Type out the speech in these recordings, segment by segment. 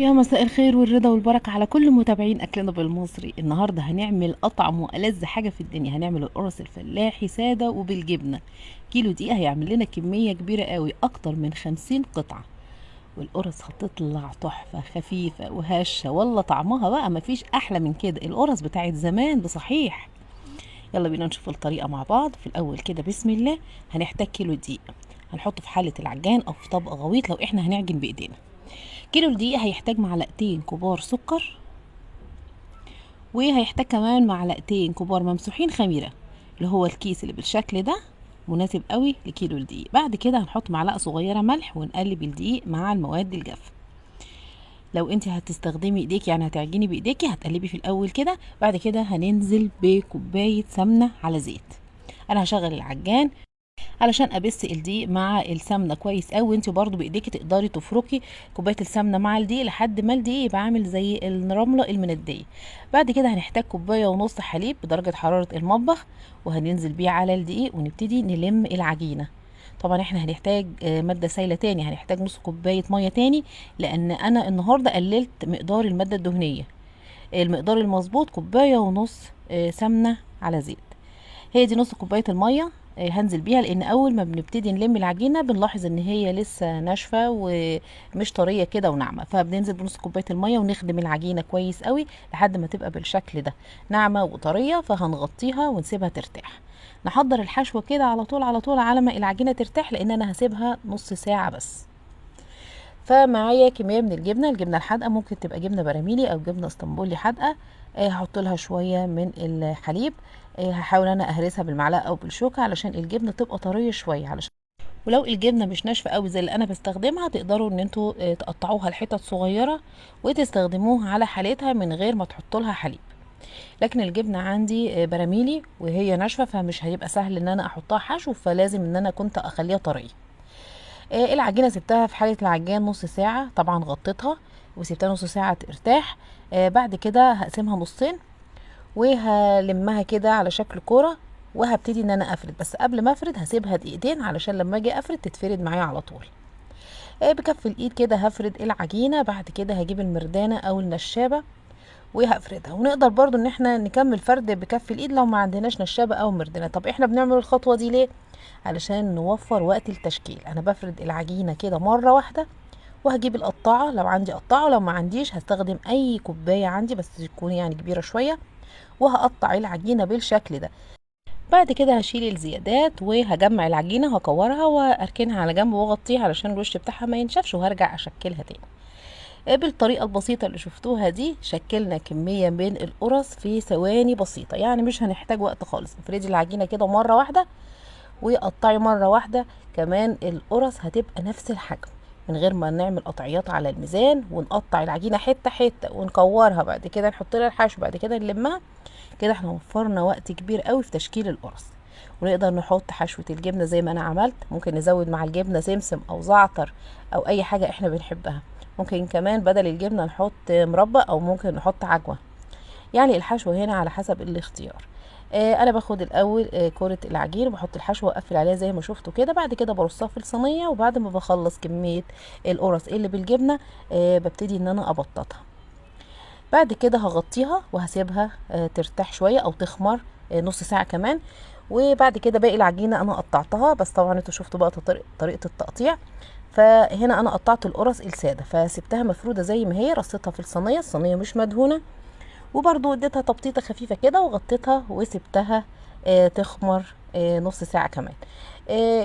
يا مساء الخير والرضا والبركة على كل متابعين أكلنا بالمصري. النهاردة هنعمل أطعم وألذ حاجة في الدنيا، هنعمل القرص الفلاحي سادة وبالجبنة. كيلو دقيقة هيعمل لنا كمية كبيرة قوي، أكتر من 50 قطعة، والقرص هتطلع تحفة خفيفة وهشة، والله طعمها بقى مفيش أحلى من كده، القرص بتاعت زمان بصحيح. يلا بينا نشوف الطريقة مع بعض. في الأول كده بسم الله هنحتاج كيلو دقيق، هنحطه في حلة العجان أو في طبق غويط لو إحنا هنعجن بإيدينا. كيلو الدقيق هيحتاج معلقتين كبار سكر، وهيحتاج كمان معلقتين كبار ممسوحين خميرة اللي هو الكيس اللي بالشكل ده، مناسب قوي لكيلو الدقيق. بعد كده هنحط معلقة صغيرة ملح ونقلب الدقيق مع المواد الجافة. لو انت هتستخدمي ايديك، يعني هتعجني بايديكي، هتقلبي في الاول كده. بعد كده هننزل بكوباية سمنة على زيت. انا هشغل العجان علشان ابس الدقيق مع السمنة كويس قوي، وانت برضو بايديكي تقدري تفركي كوباية السمنة مع الدقيق لحد ما الدقيق يبقى عامل زي الرملة المنديه. بعد كده هنحتاج كوباية ونص حليب بدرجة حرارة المطبخ، وهننزل بيه على الدقيق ونبتدي نلم العجينة. طبعا احنا هنحتاج مادة سايله تاني، هنحتاج نص كوباية مية تاني، لان انا النهارده قللت مقدار المادة الدهنية. المقدار المظبوط كوباية ونص سمنه على زيت. هي دي نص كوباية المية هنزل بيها، لان اول ما بنبتدي نلم العجينة بنلاحظ ان هي لسه ناشفة ومش طرية كده وناعمه، فبننزل بنص كوباية المية ونخدم العجينة كويس قوي لحد ما تبقى بالشكل ده ناعمة وطريه. فهنغطيها ونسيبها ترتاح. نحضر الحشوه كده على طول على طول على ما العجينة ترتاح، لان انا هسيبها نص ساعة بس. فمعايا كمية من الجبنة، الجبنة الحادقه، ممكن تبقى جبنه براميلي او جبنه اسطنبولي حادقه. هحط لها شوية من الحليب، هحاول انا اهرسها بالمعلقه او بالشوكة علشان الجبنة تبقى طرية شوية. ولو الجبنة مش ناشفة قوي زي اللي انا بستخدمها، تقدروا ان انتوا تقطعوها لحتت صغيرة وتستخدموها على حالتها من غير ما تحطوا لها حليب. لكن الجبنة عندي براميلي وهي ناشفة، فمش هيبقى سهل ان انا احطها حشو، فلازم ان انا كنت اخليها طرية. العجينة سبتها في حاله العجان نص ساعة، طبعا غطيتها وسبتها نص ساعة ترتاح. بعد كده هقسمها نصين وهلمها كده على شكل كورة، وهبتدي ان انا افرد. بس قبل ما افرد هسيبها دقيقتين علشان لما اجي افرد تتفرد معايا على طول. بكف الايد كده هفرد العجينة. بعد كده هجيب المردانه او النشابه وهفردها. ونقدر برضو ان احنا نكمل فرد بكف الايد لو ما عندناش نشابه او مردانه. طب احنا بنعمل الخطوة دي ليه؟ علشان نوفر وقت التشكيل. انا بفرد العجينة كده مرة واحدة، وهجيب القطاعه لو عندي قطاعه، ولو ما عنديش هستخدم اي كوباية عندي بس تكون كبيرة شوية، وهقطع العجينة بالشكل ده. بعد كده هشيل الزيادات وهجمع العجينة، هكورها واركنها على جنب واغطيها علشان الوش بتاعها ما ينشفش، وهرجع اشكلها تاني. بالطريقة البسيطة اللي شفتوها دي شكلنا كمية من القرص في ثواني بسيطة، يعني مش هنحتاج وقت خالص. افردي العجينة كده مرة واحدة وقطعي مرة واحدة، كمان القرص هتبقى نفس الحجم من غير ما نعمل قطعيات على الميزان ونقطع العجينة حتة حتة ونكورها، بعد كده نحط لها الحشو، بعد كده نلمها. كده احنا وفرنا وقت كبير قوي في تشكيل القرص. ونقدر نحط حشوة الجبنة زي ما انا عملت، ممكن نزود مع الجبنة سمسم او زعتر او اي حاجة احنا بنحبها. ممكن كمان بدل الجبنة نحط مربى او ممكن نحط عجوة، يعني الحشو هنا على حسب الاختيار. انا باخد الاول كرة العجين وبحط الحشوة واقفل عليها زي ما شفتوا كده. بعد كده برصها في الصينية، وبعد ما بخلص كمية القرص اللي بالجبنة، ببتدي ان انا ابططها. بعد كده هغطيها وهسيبها ترتاح شوية او تخمر نص ساعة كمان. وبعد كده باقي العجينة انا قطعتها، بس طبعا انتوا شفتوا بقى طريقة التقطيع. فهنا انا قطعت القرص السادة، فسبتها مفرودة زي ما هي، رصيتها في الصينية، الصينية مش مدهونة، وبرضو اديتها تبطيطة خفيفة كده وغطيتها وسبتها تخمر نص ساعة كمان.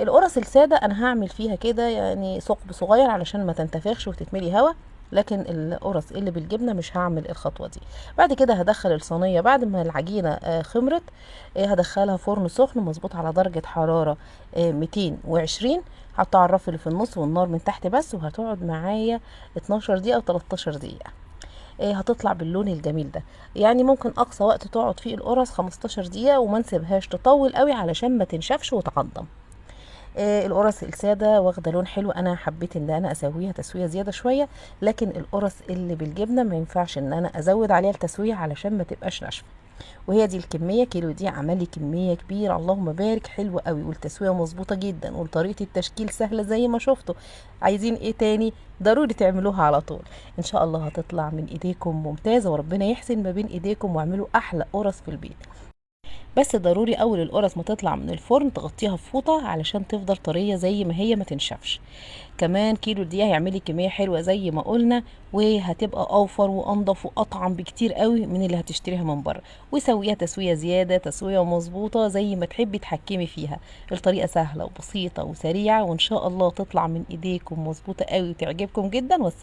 القرص السادة انا هعمل فيها كده ثقب صغير علشان ما تنتفخش وتتملي هوا، لكن القرص اللي بالجبنة مش هعمل الخطوة دي. بعد كده هدخل الصينية بعد ما العجينة خمرت، هدخلها فرن سخن مظبوط على درجة حرارة 220، حطها على الرف اللي في النص والنار من تحت بس، وهتقعد معايا 12 دقيقة أو 13 دقيقة. هتطلع باللون الجميل ده. ممكن اقصى وقت تقعد فيه القرص 15 دقيقة، وما نسيبهاش تطول قوي علشان ما تنشفش وتعضم. القرص السادة واخدة لون حلو، انا حبيت ان انا اسويها تسوية زيادة شوية، لكن القرص اللي بالجبنة ما ينفعش ان انا ازود عليها التسوية علشان ما تبقاش ناشفة. وهي دي الكمية، كيلو دي عمل لي كمية كبيرة اللهم بارك، حلوة قوي، والتسويه مظبوطة جدا، وطريقه التشكيل سهلة زي ما شفتوا. عايزين ايه تاني؟ ضروري تعملوها على طول، ان شاء الله هتطلع من ايديكم ممتازة، وربنا يحسن ما بين ايديكم واعملوا احلى قرص في البيت. بس ضروري اول القرص ما تطلع من الفرن تغطيها بفوطه علشان تفضل طرية زي ما هي ما تنشفش. كمان كيلو دي هيعملي كمية حلوة زي ما قلنا، وهتبقى اوفر وانضف واطعم بكتير قوي من اللي هتشتريها من بره. وسويها تسويه زيادة، تسويه مظبوطة زي ما تحبي تحكمي فيها. الطريقة سهلة وبسيطة وسريعة، وان شاء الله تطلع من ايديكم مظبوطة قوي وتعجبكم جدا.